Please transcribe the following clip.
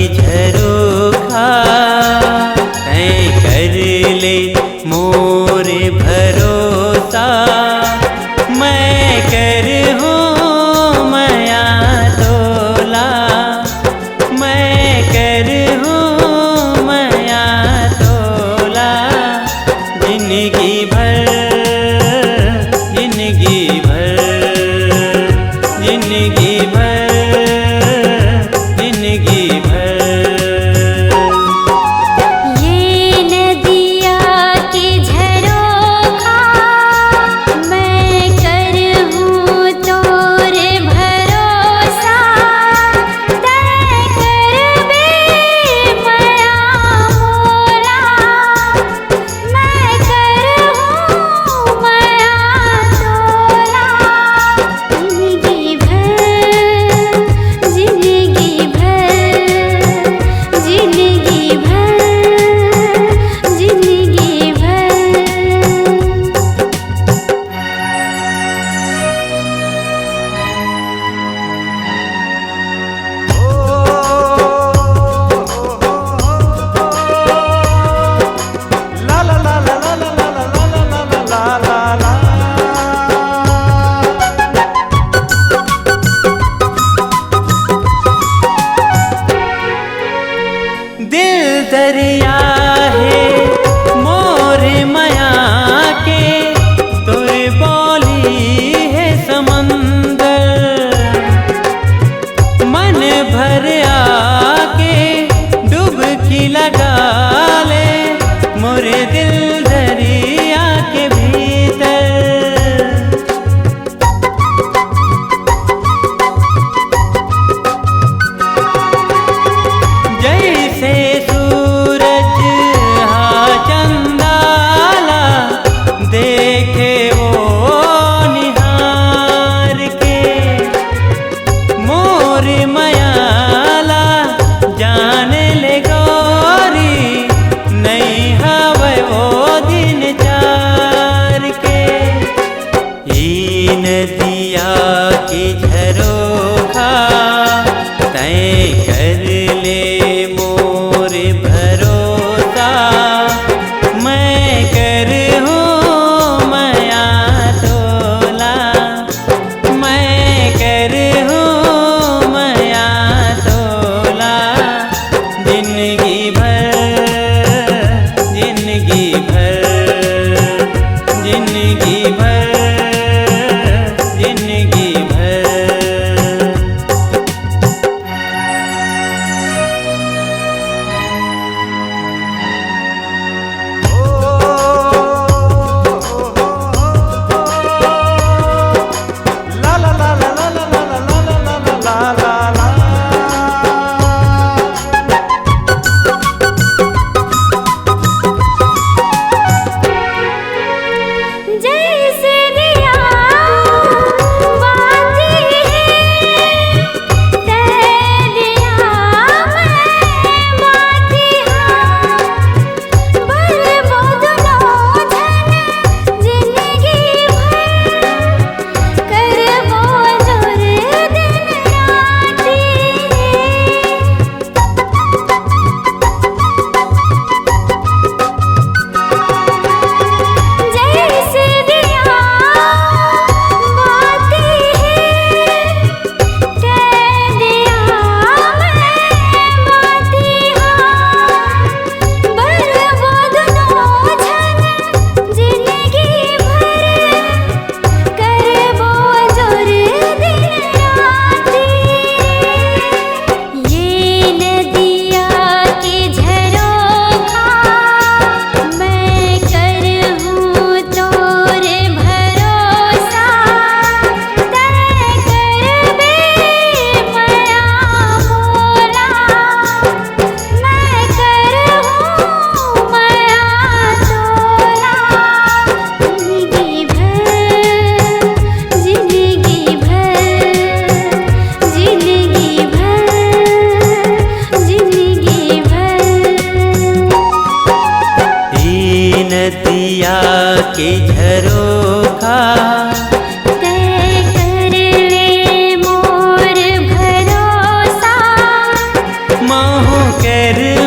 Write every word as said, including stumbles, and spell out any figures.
झरोखा, तैं कर ले मोर भरोसा, मैं करहूँ मया तोला, मैं करहूँ मया तोला, जिनगी भर, जिनगी भर, जिनगी भर, जिनगी भर। ये नदिया के झरोखा, मैं करहूँ तोर भरोसा, तैं करबे मया मोला। मैं करहूँ मया तोला, जिनगी भर, जिनगी भर, जिनगी भर, जिनगी भर। दिल दरिया हे मोर मया के, तोर बोली हे समंदर। मन भर आके डुबकी लगा ले, मोर दिल दरिया के भीतर। जैसे सूरज हा चंदा ला देखे वो निहार के, मोर मया ला जान ले गोरी, नइ हवय वो दिन चार के। ई नदिया के झरोखा, तैं कर ले मोर भरोसा, मैं करहूँ मया तोला, मैं करहूँ मया तोला, जिनगी भर, जिनगी भर, जिनगी भर, जिनगी भर। जैसे दिया बाती है, तै दिया मैं बाती हाँ। बलबो दुनो झन जिनगी भर, करबो जोर दिन राती। जैसे दिया बाती है, तै दिया मैं बाती हाँ। बलबो दुनो झन जिनगी भर, करबो जोर दिन राती। ये नदिया के झरोखा, मैं करहूँ तोर भरोसा, तैं करबे मया मोला, मैं करहूँ मया तोला। जिनगी भर, जिनगी भर, जिनगी भर, जिनगी भर। ई नदिया के झरोखा, तैं कर ले मोर भरोसा। महू तेरे